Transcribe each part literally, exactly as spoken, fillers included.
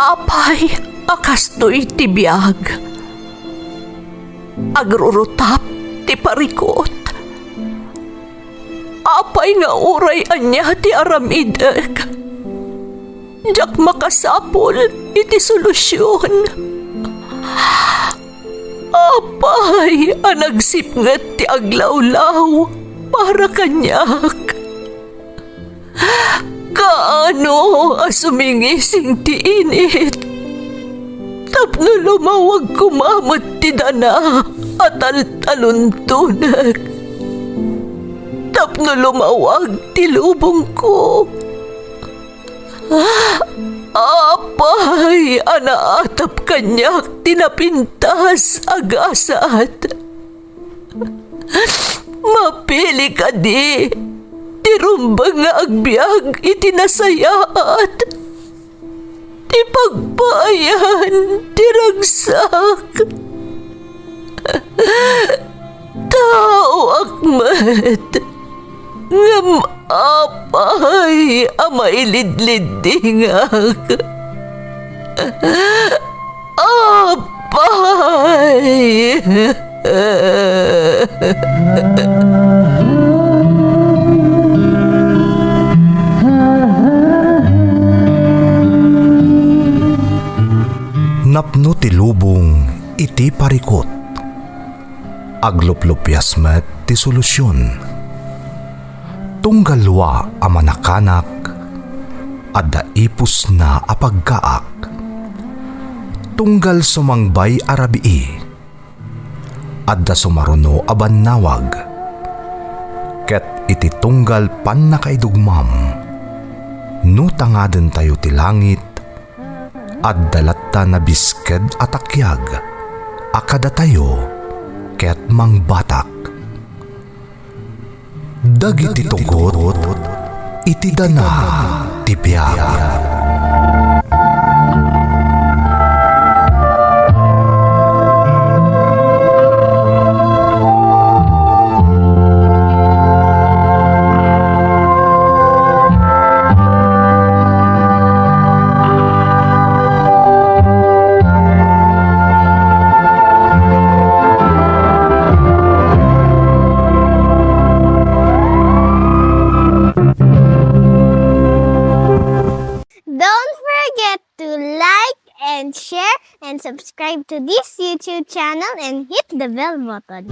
Apay a kastoy ti biag? Agrurutap ti parikut. Apay nga uray ania ti aramidek, diak makasapul iti solusion. Apay a nagsipnget ti aglawlaw para kaniak? Kaano a sumingising ti init tapno lumawag koma met ti dana a taltaluntonek, tapno lumawag ti lubongko? Apay a naatap kaniak ti napintas a gasat? Mapili kadi ti rumbeng nga agbiag iti nasayaat, ti pagpaayan ti ragsak? Taoak met, ngem apay a mailidliddingak? Apay! Napno ti lubong iti parikut. Agluplupias met ti solusion. Tunggal lua a manakanak, adda ipusna a pagkaak. Tunggal sumangbay a rabii, adda sumaruno a bannawag. Ket iti tunggal pannakaidugmam, no tangadentayo ti langit, adda latta nabisked a takiag a kadatayo ket mangbatak. Dagiti tugot iti dana ti biag. Don't forget to like and share and subscribe to this YouTube channel and hit the bell button.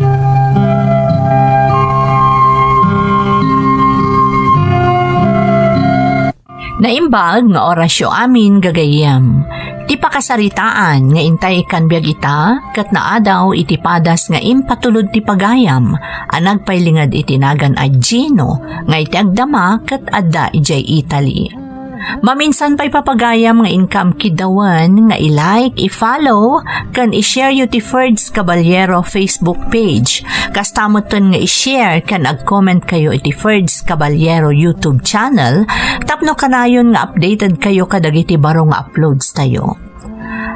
Naimbag nga orasyo amin, gagayyem. Ti pakasaritaan nga intay ikkan biag ita, ket naadaw iti padas nga impatulod ti pagayam a nagpailinged iti nagan a Gino nga iti agdama ket adda idiay Italy. Maminsan pay, papagayam, nga inkam kiddawen nga i-like, i-follow, ken i-share yo ti Ferds Caballero Facebook page. Kasta metten nga i-share ken ag-comment kayo iti Ferds Caballero YouTube channel tapno kanayon nga updated kayo kadagiti baro nga uploads tayo.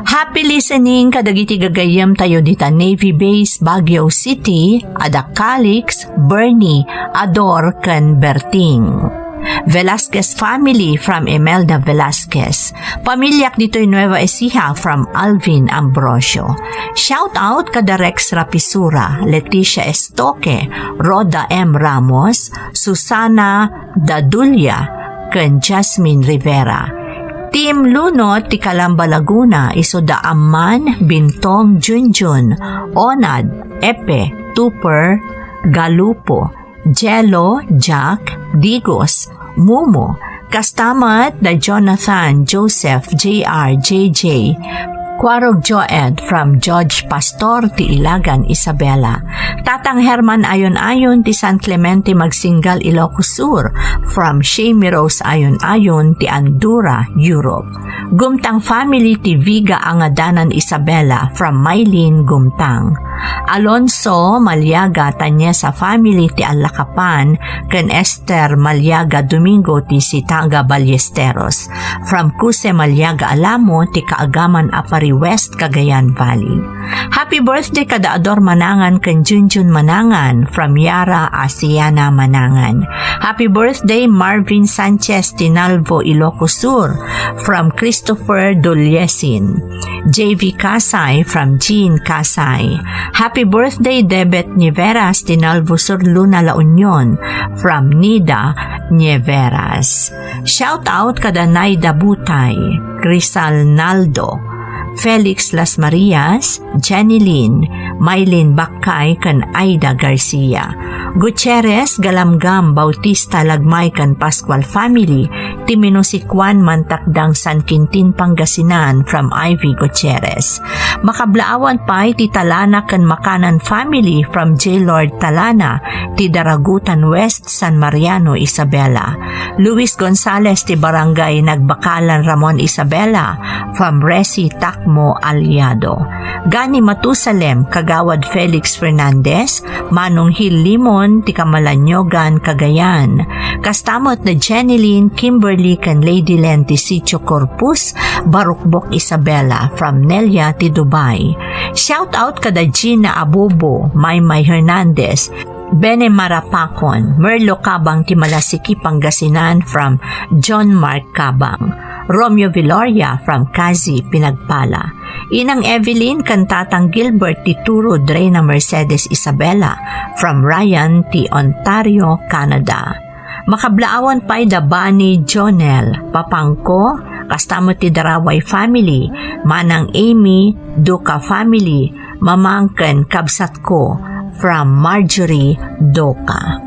Happy listening kadagiti gagayyem tayo dita Navy Base, Baguio City, ada Calix, Bernie, Ador, ken Berting. Velasquez family from Imelda Velasquez. Pamiliak ditoy Nueva Ecija from Alvin Ambrosio. Shout out kada Rex Rapisura, Leticia Estoque, Rhoda M Ramos, Susana Dadulia, ken Jasmine Rivera. Team Lunot ti Calamba, Laguna, isu da Amman, Bintong, Junjun, Onad, Epe, Tuper, Galupo, Jello, Jack, Digos, Mumu, kasta met da Jonathan, Joseph, J R, J J, Kuarog Joed from Judge Pastor ti Ilagan, Isabela. Tatang Herman Ayon-ayon ti San Clemente, Magsingal, Ilocos Sur, from Shamie Rose Ayon-ayon ti Andorra, Europe. Gumtang family ti Viga Angadanan, Isabela, from Mylene Gumtang. Alonso Maliaga Tanyesa family ti Allakapan ken Esther Maliaga Domingo ti Sitaga Ballesteros. From Kuse Maliaga Alamo ti Kaagaman a Pari West, Cagayan Valley. Happy birthday kada Ador Manangan ken Junjun Manangan from Yara Asiana Manangan. Happy birthday Marvin Sanchez Tinalvo Ilocos Sur from Christopher Dulyesin. J V Kasay from Jean Kasay. Happy birthday Debet Nieveras Tinalvo Sur Luna La Union from Nida Nieveras. Shout out kada Naida Butay, Rizal Naldo, Felix Las Marias, Jenny Lynn, Mylene Bakkay, ken Aida Garcia. Gutierrez, Galamgam, Bautista, Lagmay, ken Pascual family, ti Minusikuan, Mantakdang, San Quintin, Pangasinan, from Ivy Gutierrez. Makablaawan pay ti Talana ken Makanan family from J. Lord Talana, ti Daragutan West, San Mariano, Isabela. Luis Gonzales ti Barangay Nagbakalan, Ramon, Isabela, from Resi Takmo Aliado. Gani Matusalem, Kagawad Felix Fernandez, Manong Hil Limon ti Kamalanyogan, Cagayan. Kasta met ni Jenny Lynn, Kimberly, ken Lady Len ti Sitio Corpus, Barukbok, Isabela, from Nelia ti Dubai. Shout out kada Gina Abubo, Maymay Hernandez, Bene Marapakon, Merlo Kabang ti Malasiki, Pangasinan, from John Mark Kabang, Romeo Viloria from Kazi, Pinagpala, Inang Evelyn ken Tatang Gilbert ti Turo, Drena Mercedes Isabela from Ryan ti Ontario, Canada. Makablaawan pay da Bani Jonel, Papangko, kasta met ti Daraway family, Manang Amy, Duca family, Mamang ken kabsatko, from Marjorie Duca.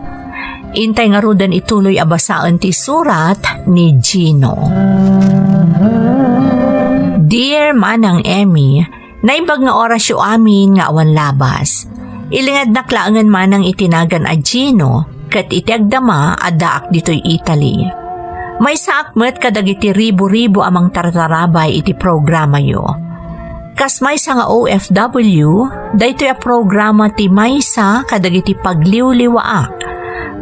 Intay ngaruden ituloy a basaen ti surat ni Gino. Dear Manang Emmy, naimbag nga orasyo amin nga awan labas. Ilingednak laengen manang iti nagan a Gino, ket iti agdama, addaak ditoy Italy. Maysaak met kadagiti ribu-ribu a mangtartarabay iti programayo. Kas maysa nga O F W, daytoy a programa ti maysa kadagiti pagliwliwaak.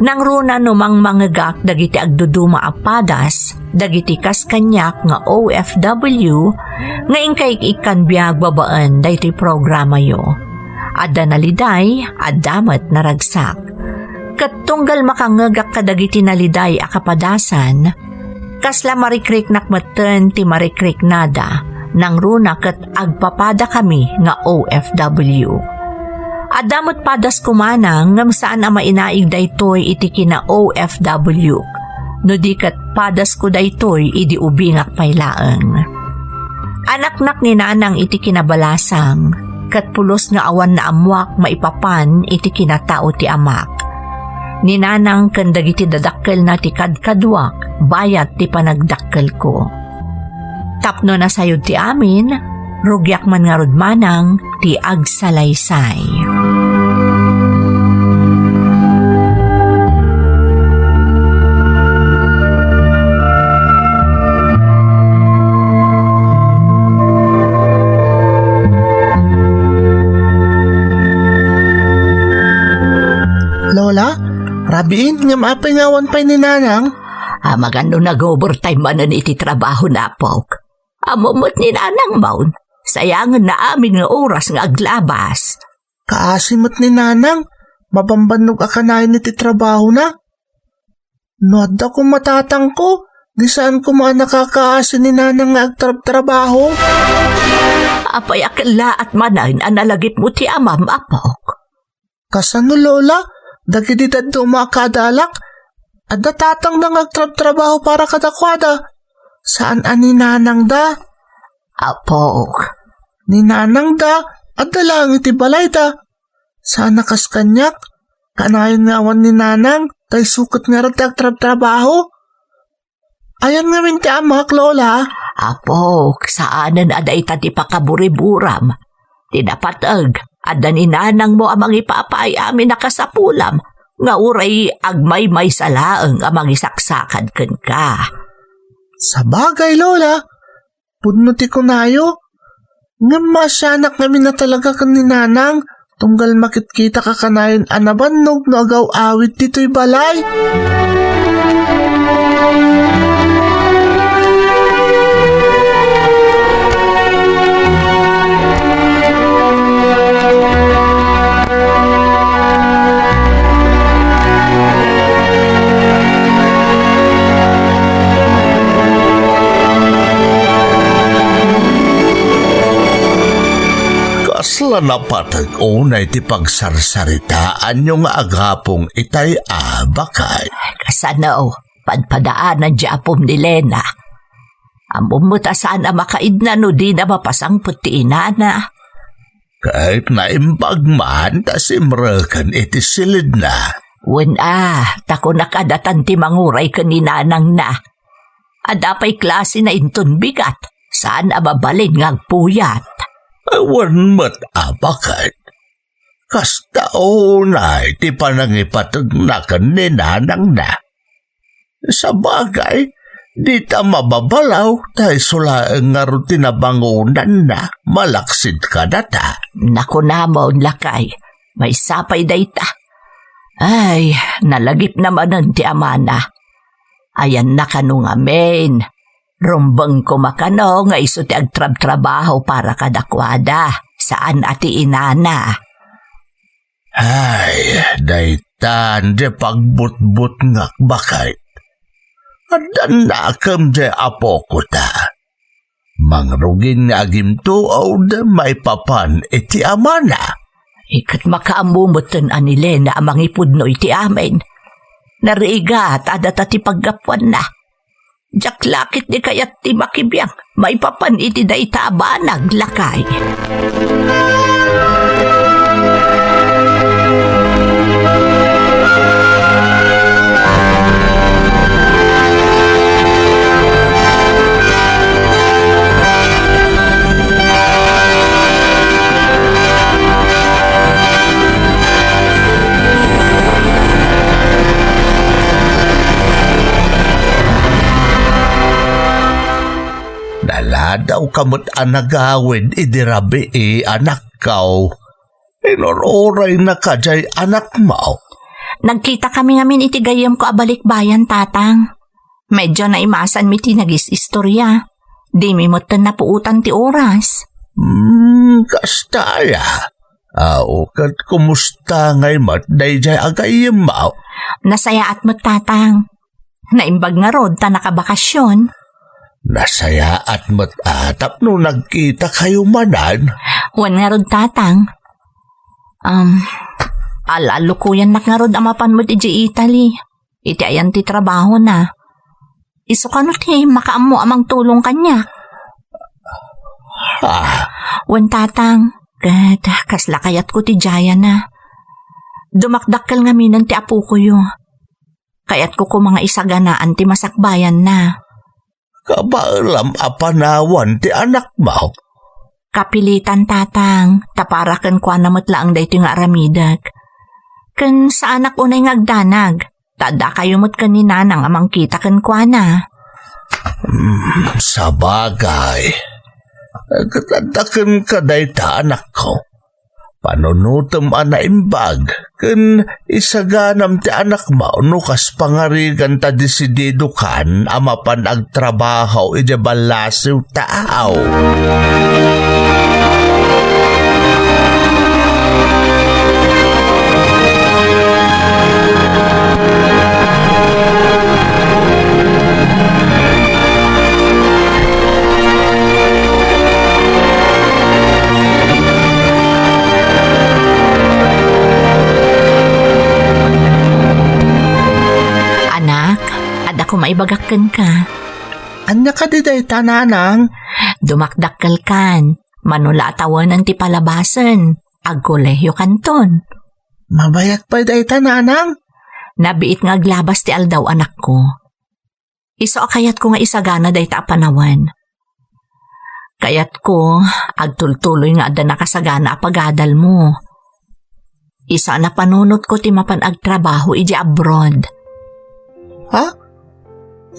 Nangruna no mangmangegak dagiti agduduma a padas, dagiti kas kaniak nga O F W, nga inkay ikkan biag babaen daytoy programayo. Adda naliday, adda met naragsak. Ket tunggal makangngegak kadagiti naliday a kapadasan, kasla marikriknak metten ti marikriknada, nangruna ket agpapadakami nga O F W. Adda met padasko manang ngem saan a mainaig daytoy iti kina-O F W, no di ket padasko daytoy idi ubingak pay laeng. Anaknak ni Nanang iti kinabalasang, ket pulos nga awan naammoak maipapan iti kinatao ti amak. Ni Nanang ken dagiti dadakkelna ti kadkaduak bayat ti panagdakkelko. Tapno nasayod ti amin, rugiak man ngarud manang ti agsalaysay. Lola, rabiin, ngem apay nga awan pay ni Nanang? Amangan no nag-overtime manen iti trabaho, apok. Ammom met ni Nanang maun, sayangenna amin nga oras nga aglabas. Kaasi met ni Nanang, mabambannog a kanayon iti trabahona. No adda koma tatangko, di saan koma a nakakaasi ni Nanang nga agtrabtrabaho. Apay a kellaat manen a nalagipmo ti amam, apok? Kasano, Lola? Dagiti dadduma a kadalak, adda tatangda nga agtrabtrabaho para kadakuada. Saan a ni Nanangda. Apok. Ni Nanangda, adda laeng iti balayda. Saan a kas kaniak, kanayon nga awan ni Nanang, ta isu ket ngarud ti agtrabtrabaho. Ayan ngamin ti amak, Lola? Apok, saanen a dayta ti pakaburiburam. Ti napateg, adda ni Nanangmo a mangipapaay amin a kasapulam, nga uray agmaymaysa laeng a mangisaksakad kenka. Sabagay, Lola, pudno ti kunayo. Ngem maasianak ngamin a talaga ken ni Nanang, Tunggal makitkitaka kanayon a nabannog no agaw-awid ditoy balay. Kasla napateg unay ti pagsarsaritaanyo nga agapong itay a bakay. Kasano, padpadaanan ti apom ni Lena. Ammom met a saan a makaidna no dina mapasangpet ti inana. Ket naimbag man ta simreken iti silidna. Wen a, ta kunak a datan ti manguray ken ni nanangna. Adda pay klasena inton bigat, saan a mabalin nga agpuyat. Wen met a baket. Kasta unay ti panangipategna ken ni nanangna. Sabagay, dita mababalaw ta isu laeng ngarud ti nabangonanna malaksid kadata. Nakunamon, lakay, maysa pay dayta. Ay, nalagipna manen ti amana. Ayanna kano ngamin. Rumbeng koma kano nga isu ti agtrabtrabaho para kadakuada, saan a ti inana. Ay, daytan ti pagbutbutngak, baket. Addan nakem ti apoko ta. Mangrugin nga agimtuod maipapan iti amana. Iket makaammo metten a ni Lena a mangipudno iti amin. Narigat a data ti paggapuanna. Diak la ketdi kayat ti makibiang maipapan iti dayta a banag, lakay. Naladawka met a nagawid idi rabii, anakko. Inur-urayna kadiay anakmo. Nagkitakami ngamin iti gayyemko a balikbayan, Tatang. Medyo naimasanmi ti nagis-istoria. Dimi metten napuotan ti oras. Hmm, kasta aya. Aw, ket kumusta ngay met daydiay a gayyemmo? Nasayaat met, Tatang. Naimbag ngarud ta nakabakasyon. Nasayaat met a tapno nagkitakayo manen. Wen ngarud, Tatang. Um, al-allukoyannak ngarud a mapan met idiay Italy. Iti ayan ti trabahona. Isu kano ti makaammo a mangtulong kaniak? Ah. Wen, Tatang, ket kasla kayatko ti diayana. Dumakdakkel ngaminen ti apokoyo. Kayatko koma nga isaganaan ti masakbayanna. Kabaelam a panawan ti anakmo? Kapilitan, Tatang, ta para kenkuana met laeng daytoy nga aramidek. Ken saanak unay nga agdanag, ta addakayo met ken ni Nanang a mangkita kenkuana. Hmm, sabagay. Ket adda kenka dayta, anakko. Panunotem a naimbag ken isaganam ti anakmo no kas pangarigan ta desididokan a mapan agtrabaho idiay ballasiw ta aw. Anak, adda koma ibagak kenka. Ania kadi dayta, Nanang? Dumakdakkelkan. Mano la a tawenan ti palabasen. Agkolehiyokanton. Mabayat pay dayta, Nanang? Nabiit nga aglabas ti aldaw, anakko. Isu a kayatko nga isagana dayta a panawen. Kayatko, agtultuloy nga adda nakasagana a pagadalmo. Isu a napanunotko ti mapan agtrabaho idiay abroad. Ha?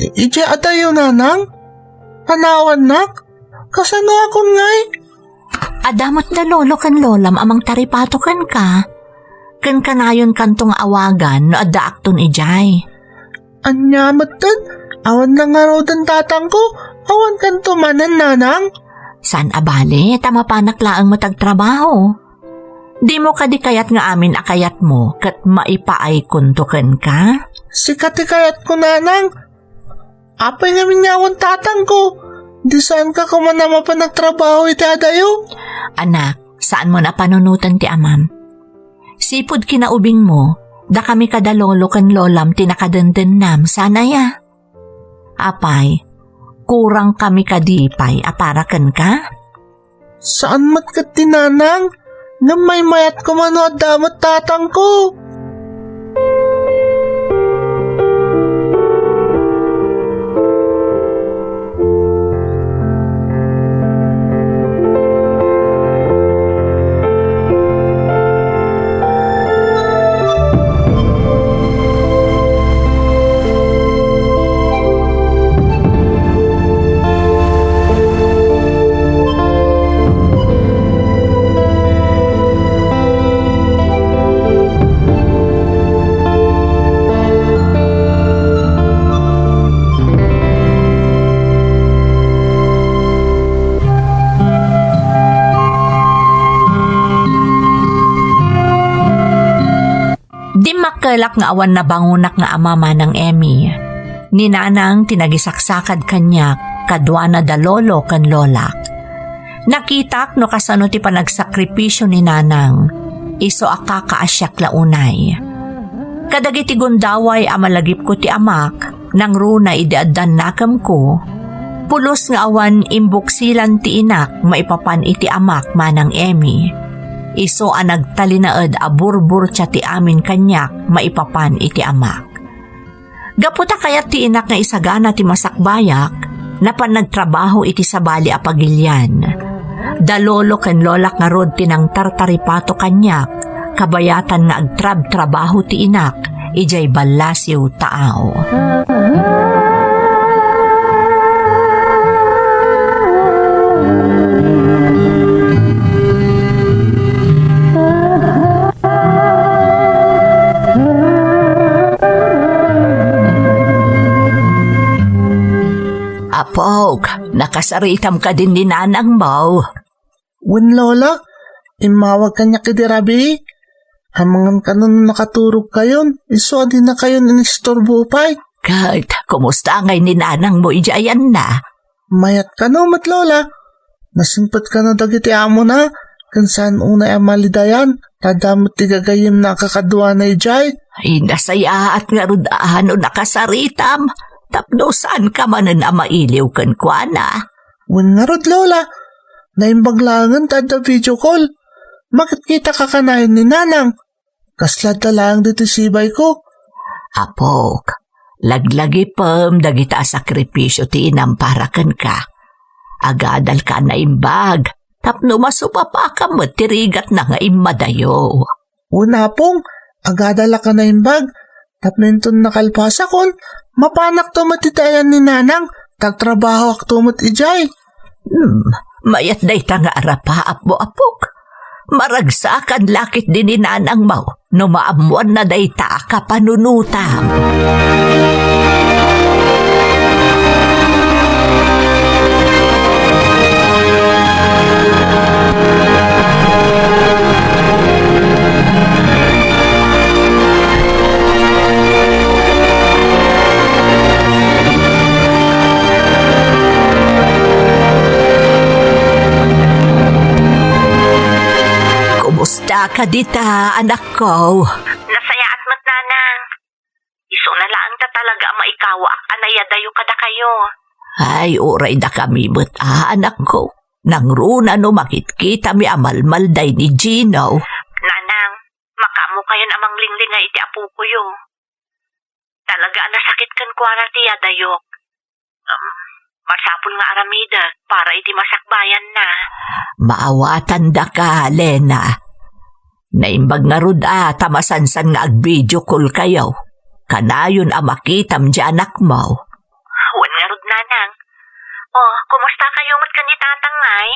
I-, idiay adayo, Nanang? Panawannak? Kasanoakon ngay? Adda met da lolo ken lolam a mangtaripato kenka. Ken kanayonkanto nga awagan no addaakton idiay. Ania metten? Awan la ngaruden tatangko? Awankanto manen, nanang? Saan a bale, ta mapanak laeng met agtrabaho. Dimo kadi kayat nga amin a kayatmo ket maipaaykonto kenka? Sika ti kayatko, nanang. Apay ngamin nga awan tatangko? Di saanka koma a mapan agtrabaho iti adayo? Anak, saanmo a panunoten ti amam. Sipud kinaubingmo, dakami kada lolo ken lolam ti nakadendennam, saan aya? Apay, kurangkami kadi pay a para kenka? Saan met ket ti nanang? Ngem maymayat koma no adda met tatangko. Dimmakkelak nga awan nabangonak nga ama, Manang Emmy. Ni Nanang ti nagisaksakad kaniak, kaduana da lolo ken lolak. Nakitak no kasano ti panagsakripisio ni Nanang. Isu a kakaasiak la unay. Kadagiti gundaway a malagipko ti amak, nangruna idi addan nakemko, pulos nga awan imbuksilan ti inak maipapan iti amak, Manang Emmy. Isu a nagtalinaed a burburtia ti amin kaniak maipapan iti amak. Gapu ta kayat ti inak nga isagana ti masakbayak, napan nagtrabaho iti sabali a pagilian. Da lolo ken lolak ngarud ti nangtartaripato kaniak, kabayatan nga agtrabtrabaho ti inak idiay ballasiw taaw. Apok, nakasaritam kadin ni nanangmo? Wen, Lola, immawag kaniak idi rabii. Amangan kano no nakaturogkayon, isu a dinakayon inisturbo pay. Ket, kumusta ngay ni nanangmo idiay, anna? Mayat kano met, Lola. Nasingpet kano dagiti amona, ken saan unay a malidayan, ta adda met ti gagayyemna a kakaduana idiay. Ay, nasayaat ngarud a no nakasaritam, tapno saanka manen a mailiw kenkuana. Wen ngarud, Lola, naimbag laengen ta adda video call. Makitkitaka kanayon ni Nanang. Kasla adda laeng ditoy sibayko. Apok, laglagipem dagita a sakripisio ti inam para kenka. Agadalka a naimbag, tapno masupapakam met ti rigatna nga immadayo. Wen, Apong, agadalak a naimbag, tapno inton nakalpasakon, mapanakto met iti ayan ni Nanang, ta agtrabahoakto met idiay. Hmm, mayat dayta nga arapaapmo, apok. Maragsakan la ketdi ni nanangmo no maammoanna dayta a kapanunotam. Kumusta ka dita, anakko? Nasayaat met, Nanang. Isuna laeng ta talaga a maikawaak a naiadayo kadakayo. Ay, uray dakami met, a, anakko. Nangruna no makitkitami a malmalday ni Gino. Nanang, makaammokayon a manglinglingay iti apokoyo. Talaga a nasakit kenkuana ti iadayok. Um, masapul nga aramidek para iti masakbayanna. Maawatandaka, Lena. Naimbag ngarud a ta masansan nga ag-video call kayo. Kanayon a makitam di anakmo. Wen ngarud, Nanang. O, kumusta kayo met ken ni Tatang, ngay?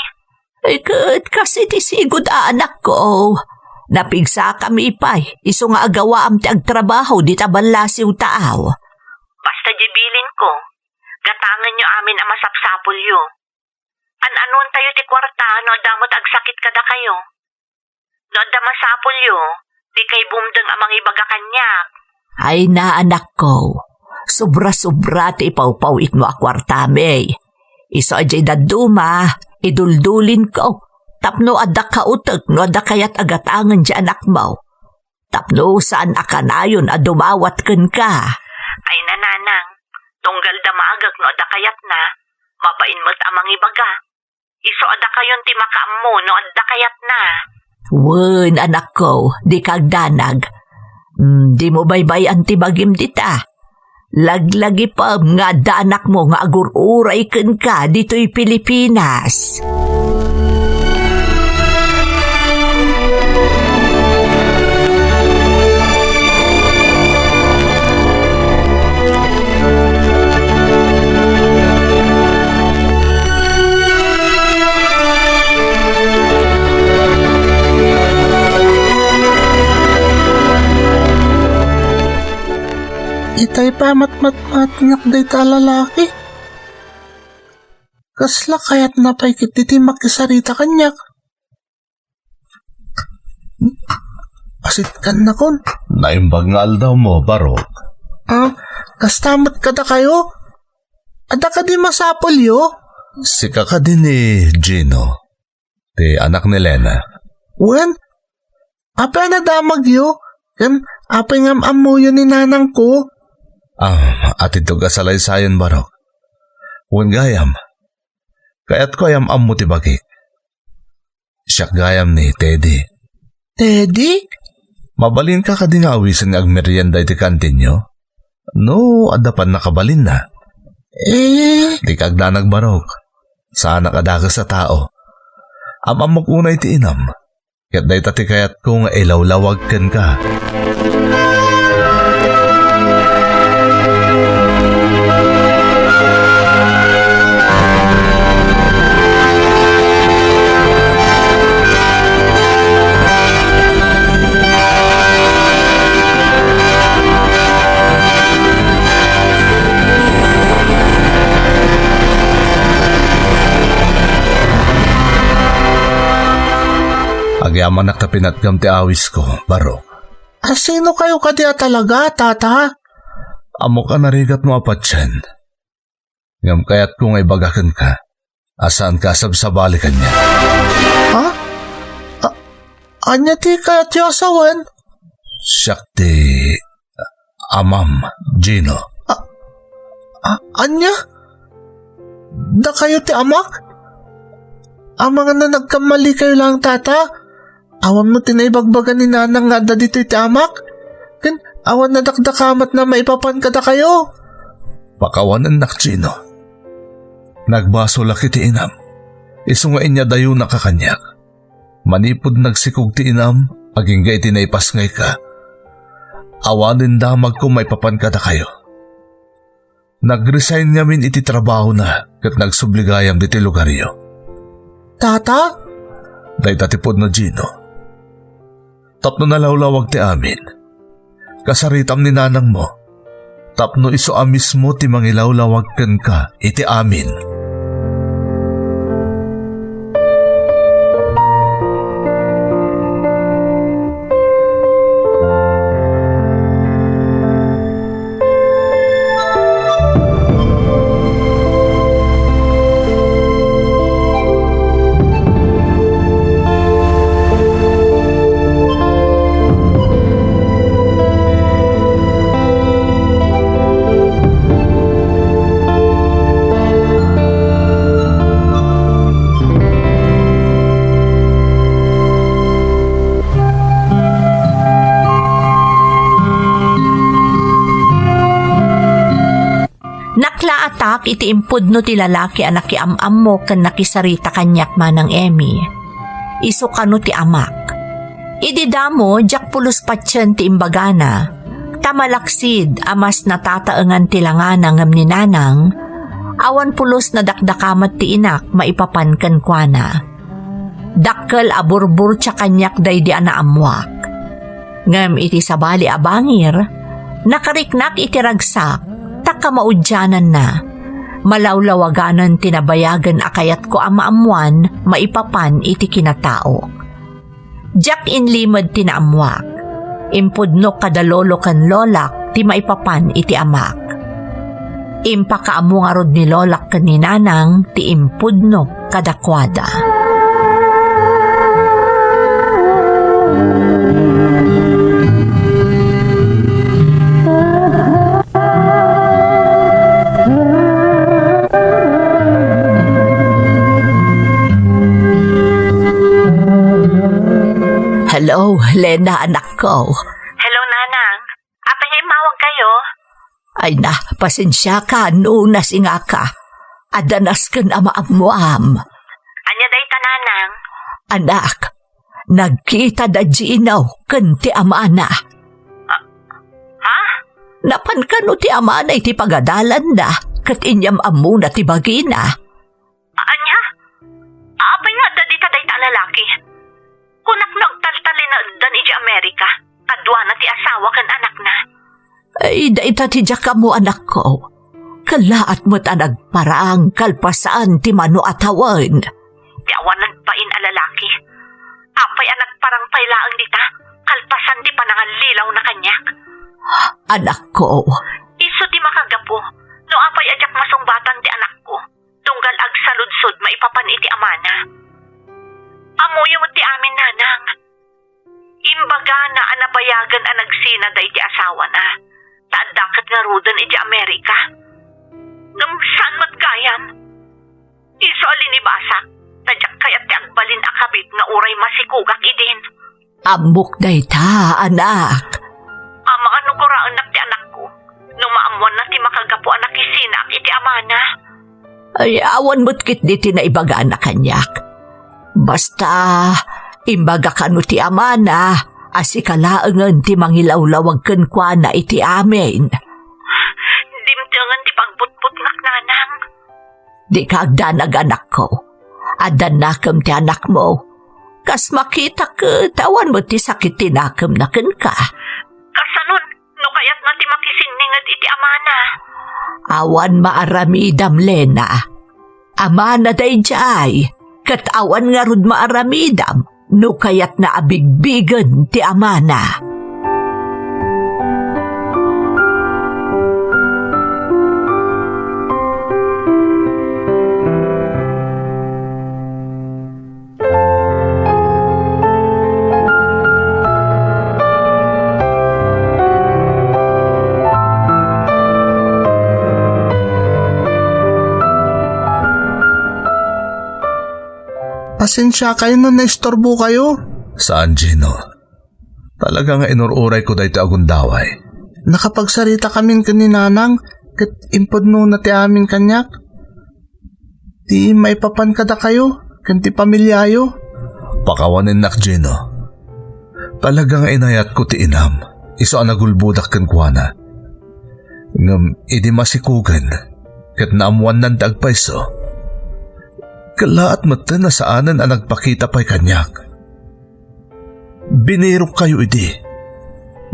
Ay, ket kas iti sigud a, anakko. Napigsakami pay, isu nga agawaam ti agtrabaho dita ballasiw taaw. Basta diay bilinko, gatangenyo amin a masapsapulyo. An-anuentayo ti kuarta no adda met agsakit kadakayo. No adda masapulyo, dikay bumdeng a mangibaga kaniak. Ay na, anakko, sobra-sobra ti ipawpawitmo a kuartami. Isu a diay dadduma, iduldulinko, tapno adda kautek no adda kayat a gatangen ti anakmo. Tapno saan a kanayon a dumawat kenka. Ay na, nanang, tunggal damagek no adda kayatna, mabain met a mangibaga. Isu a dakayon ti makaammo no adda kayatna. Wen, anakko, dika agdanag. Mm, dimo baybay-an ti bagim dita. Laglagipem nga adda anakmo nga agur-uray kenka ditoy Pilipinas. Itay pa matmatmatngak dayta a lalaki. Kasla kayatna pay ketdi ti makisarita kaniak? Asitkannakon. Naimbag nga aldawmo, Barok. Ah, kasta met kadakayo? Adda kadi masapulyo? Sika kadi ni Gino, ti anak ni Lena? Wen, apay a nadamagyo? Ken apay nga am-ammoyo ni nanangko? Ah, atidto a salaysayen, Barok. Wen gayam, kayatko a am-ammo ti bagik. Siak gayam ni Teddy. Teddy? Mabalinka kadi nga awisen nga agmerienda iti kantinyo? No adda pannakabalinna. Eh? Dika agdanag, Barok. Saanak a dakes a tao. Am-ammok unay ti inam. Ket dayta ti kayatko nga ilawlawag kenka. Agyamanak ta pinatgam ti awisko, Barok. A, sino kayo kadi a talaga, Tata? Ammok a narigatmo a patien. Ngem kayatko nga ibaga kenka a saanka a sabsabali kaniak. Ha? A-, ania ti kayatyo a sawen? Siak ti amam, Gino. A-, a-, ania? Dakayo ti amak? Amangan no nagkammalikayo laeng, Tata. Awan met ti naibagbaga ni Nanang nga adda ditoy ti amak? Ken awan nadakdakamatna maipapan kadakayo? Pakawanennak, Gino. Nagbasolak iti inam, isu nga inyadayonaka kaniak. Manipud nagsikog ti inam, agingga iti naipasngayka, awanen damagko maipapan kadakayo. Nag-resign ngamin iti trabahona ket nagsubli gayam ditoy lugaryo. Tata? Dayta ti pudno, Gino. Tapno nalawlawag ti amin, kasaritam ni nanangmo. Tapno isu a mismo ti mangilawlawag kenka iti amin. Naklaatak iti impudno ti lalaki a nakiam-ammo ken nakisarita kaniak, Manang Emmy. Isu kano ti amak. Idi damo, diak pulos patien ti imbagana, ta malaksid a mas natataengan ti langana ngem ni Nanang, awan pulos nadakdakamat ti inak maipapan kenkuana. Dakkel a burburtia kaniak daydi a naammuak. Ngem iti sabali a bangir, nakariknak iti ragsak ta kamaudiananna. Malawlawaganen ti nabayagen a kayatko a maammuan maipapan iti kinatao. Diak inlimed ti naammuak. Impudnok kada lolo ken lolak ti maipapan iti amak. Impakaammo ngarud ni lolak ken ni nanang ti impudnok kadakuada. Hello, Lena, anak ko. Hello, Nanang. Apay nga immawag kayo? Ay na, pasensiaka no nasingaka. Adda nasken a maammuam. Ania dayta, Nanang? Anak, nagkita da Gino ken ti amana. Ah, ha? Napan kano ti amana iti pagadalanda, ket inyam-ammona ti bagina. Ania? Apay nga adda dita dayta a lalaki? Kunak no agtaltalinaeddan idiay Amerika, kaduana ti asawa ken anakna. Ay, dayta ti diak ammo, anakko. Kellaat met a nagparang kalpasan ti mano a tawen. Ti awan nagbain a lalaki. Apay a nagparang pay laeng dita, kalpasan ti panangallilawna kaniak? Anakko. Isu ti makagapu, no apay a diak masungbatan ti anakko. Tunggal agsaludsod maipapan iti amana. Ammoyo met ti amin, Nanang. Imbagana a nabayagen a nagsinada iti asawana, ta adda ket ngaruden iti Amerika. Ngem saan met gayam? Isu a linibasak, ta diak kayat ti agbalin a kabit nga uray masikogak idin. Ammok dayta, anak. Amangan no kuraennak ti anakko, no maammuanna ti makagapu a nakisinaak iti amana. Ay, awan met ketdi ti naibagana kaniak. Basta, imbaga kano ti amana a sika laengen ti mangilawlawag kenkuana iti amin. Dimtengen ti pagbutbutngak, Nanang. Dika agdanag, anakko. Adda nakem ti anakmo. Kas makita ket awan met ti sakit ti nakemna kenka. Kasanon, no kayatna ti makisinninged iti amana? Awan maaramidam, Lena. Amana daydiay, ket awan ngarud maaramidam no kayatna a bigbigen ti amana. Pasensiakayo no naisturbokayo. Saan, Gino. Talaga nga inur-urayko daytoy a gundaway. Nakapagsarita kamin ken ni Nanang, ket impudnona ti amin kaniak. Ti maipapan kadakayo, ken ti pamiliayo. Pakawanennak, Gino. Talaga nga inayatko ti inam, isu a nagulbodak kenkuana. Ngem idi masikogen, ket naammuannan ti agpayso, kellaat metten a saanen a nagpakita pay kaniak. Binirokkayo idi.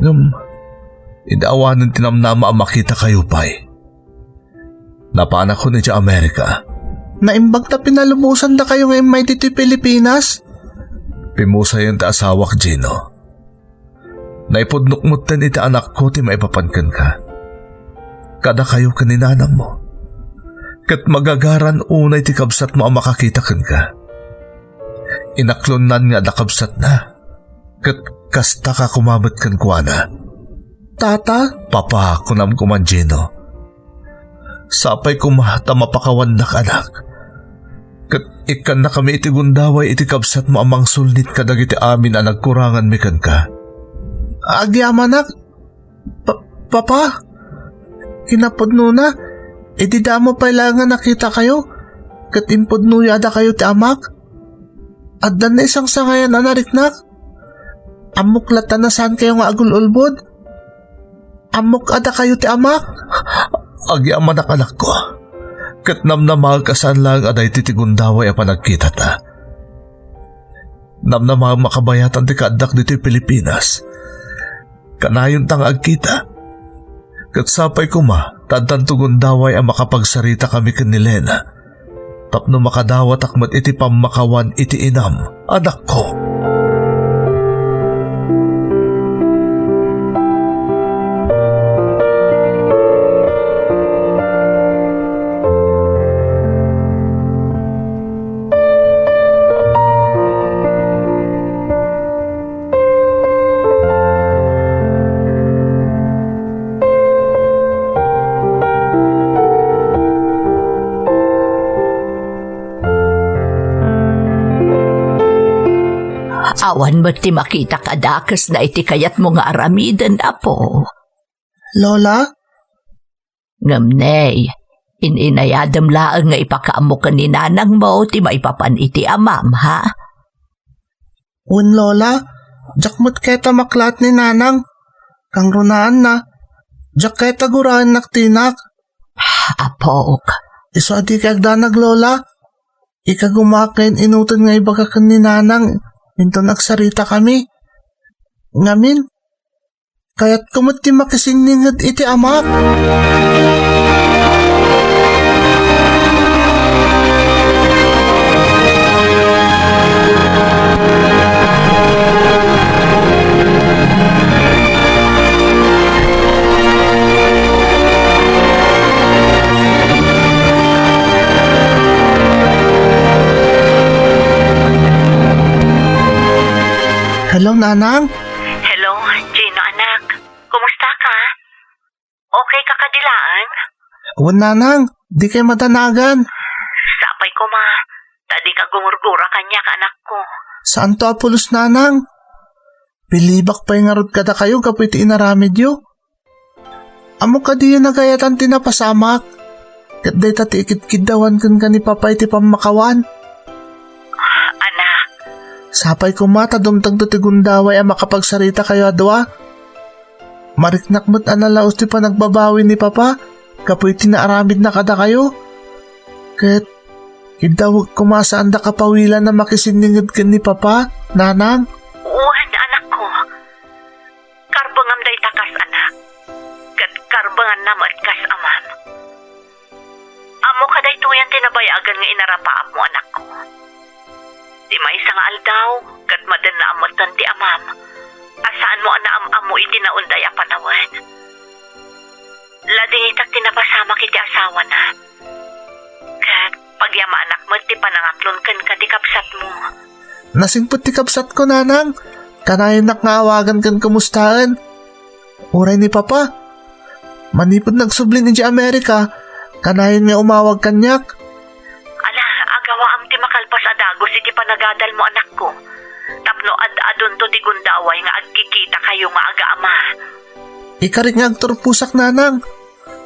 Ngem, idi awanen ti namnama a makitakayo pay. Napanakon idiay Amerika. Naimbag ta pinalubosandakayo nga immay ditoy Pilipinas? Pimusayen ti asawak, Gino. Naipudnok metten iti anakko ti maipapan kenka. Kadakayo ken ni nanangmo. Ket magagaran unay ti kabsatmo a makakita kenka. Inaklonnan nga adda kabsatna. Ket kasta ka koma met kenkuana. Tata? Papa, kunam koma, Gino. Sapay koma ta mapakawannak, anak. Ket ikkannakami iti gundaway iti kabsatmo a mangsulnit kadagiti amin a nagkuranganmi kenka. Agyamanak, Pa-, Papa, kinapudnona, idi damo pay laeng nga nakitakayo, ket impudnoyo a dakayo ti amak. Adda naisangsangayan a nariknak. Ammok latta a saankayo nga agul-ulbod. Ammok a dakayo ti amak. Agyamanak, anakko. Ket namnamaek a saan laeng a daytoy ti gundaway a panagkitata. Namnamaem a kabayatan ti kaaddak ditoy Pilipinas. Kanayonta nga agkita. Ket sapay koma ta addanto gundaway a makapagsaritaka ken ni Lena tapno makadawatak met iti pammakawan iti inam, anakko. Awan met ti makitak a dakesna iti kayatmo nga aramiden, Apo. Lola? Ngem, Ney, in-inayadem laeng nga ipakaammo ken ni nanangmo ti maipapan iti amam, ha? Wen, Lola, diak met kayat a maklat ni Nanang. Kangrunaanna, diak kayat a guraennak ti inak. Apok. Isu a dika agdanag, Lola. Ikagumaak nga in-inuten nga ibaga ken ni Nanang inton agsaritakami. Ngamin, kayatko met ti makisinninged iti amak. Hello, Nanang. Hello, Gino, anak. Kumusta ka? Okay ka kadi laeng? Wen, Nanang, dikay madanagan. Sapay koma, ta dika gumurgura kaniak, anakko. Saanto a pulos, Nanang. Pilibak pay ngarud kadakayo gapu iti inaramidyo. Ammok a diyo nagayatan ti napasamak, ket dayta ti ikitkiddawan kenka ni Papa iti pammakawan. Anak. Sapay koma ta dumtengto ti gundaway a makapagsaritakayo a dua. Mariknak met a nalaus ti panagbabawi ni Papa gapu iti naaramidna kadakayo. Ket kiddawek koma a saanda kapawilan a makisinninged ken ni Papa, Nanang. Wen, anakko. Karbengam dayta kas anak, ket karbenganna met kas amam. Ammok a daytoyen ti nabayagan nga inarapaapmo, anakko. Ti maysa nga aldaw, ket madennaam metten ti amam, a saanmo a naam-ammo iti naunday a panawen. Ladingitak ti napasamak iti asawana. Ket pagyamanak met ti panangaklon kenka ti kabsatmo. Nasingpet ti kabsatko, Nanang. Kanayennak nga awagan ken kumustaen. Uray ni Papa, manipud nagsubli idiay Amerika, kanayon nga umawag kaniak. Ala, agawaam ti makalpas a dagus iti panagadalmo, anakko, tapno ad-adunto ti gundaway nga agkikitakayo nga aga-ama. Ikarik nga agturposak, Nanang.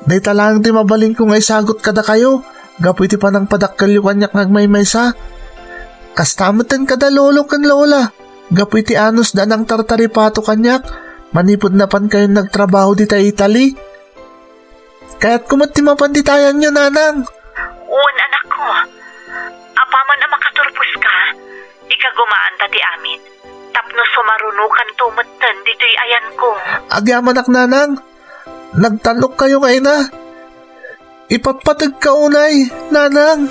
Dayta laeng ti mabalinko nga isagut kadakayo gapu iti panangpadakkelyo kaniak nga agmaymaysa. Kasta metten kada lolo ken lola gapu iti anusda a nangtartaripato kaniak manipud napankayon nagtrabaho dita Italy. Kayatko met ti mapan ditayanyo, Nanang. Wen, anakko. Apaman a makaturposka, ikagumaanta ti amin tapno sumarunokanto metten ditoy ayanko. Agyamanak, Nanang. Nagtalokkayo nga ina. Ipatpategka unay, Nanang.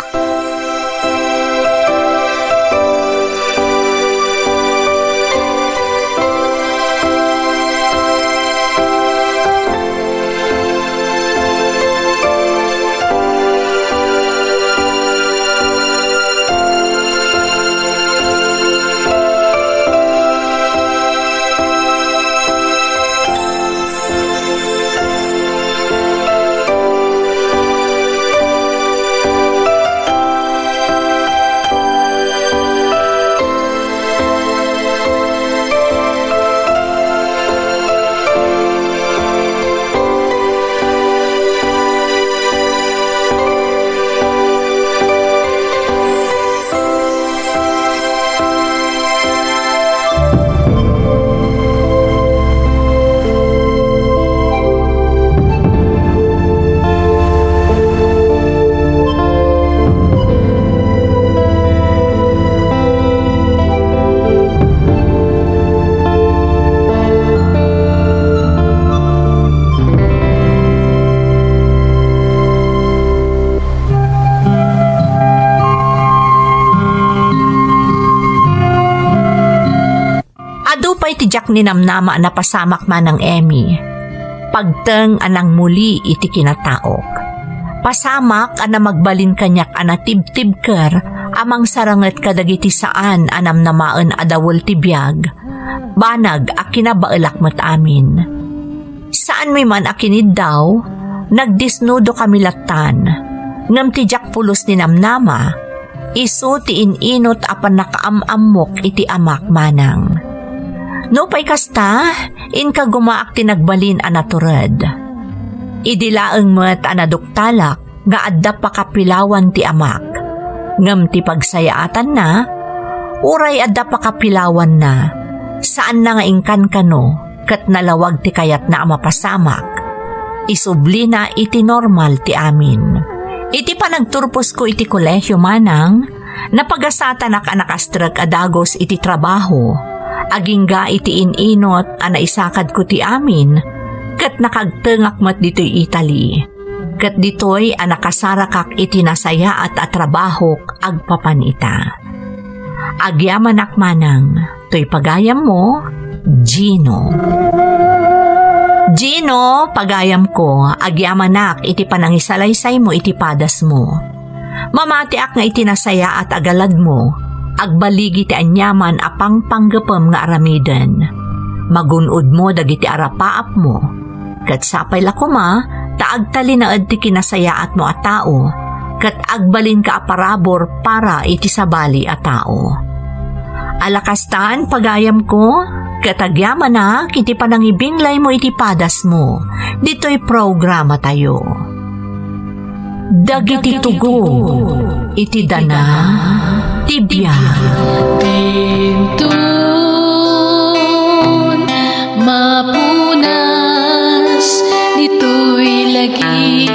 Ay ti diak ninamnama a napasamak manang Emmy. Pagteng a nangmuli iti kinataok. Pasamak a namagbalin kaniak a natibtibker a mangsaranget kadagiti saan a namnamaen a dawel ti biag, banag a kinabaelak met amin. Saanmi man a kiniddaw, nagdesnudo kami lattan. Ngem ti diak pulos ninamnama, isu ti in-inot a pannakaam-ammok iti amak manang. Nupay kasta, inka gumaak ti nagbalin a natured. Idi laeng met a naduktalak nga adda pakapilawan ti amak, ngem ti pagsayaatanna, uray adda pakapilawanna, saanna nga inkankano ket nalawag ti kayatna a mapasamak. Isublina iti normal ti amin. Iti panagturposko iti kolehio manang, napagasatanak a nakastrek a dagus iti trabaho. Agingga iti in-inot a naisakadko ti amin, ket nakagtengak met ditoy Italy. Ket ditoy a nakasarakak iti nasayaat a trabahok agpapan ita. Agyamanak manang, toy pagayammo, Gino. Gino, pagayamko, agyamanak iti panangisalaysaymo iti padasmo. Mamatiak nga iti nasayaat a galadmo, agbaligi ti aniaman a pangpanggepem nga aramiden. Magun-odmo dagiti arapaapmo, ket sapay la koma ta agtalinaed ti kinasayaatmo a tao, ket agbalinka a parabur para iti sabali a tao. Ala kastan, pagayamko, ket agyamanak iti panangibinglaymo iti padasmo ditoy programatayo. Dagiti tugot iti dana ti biag. Dintun mapunas ditoy lagi.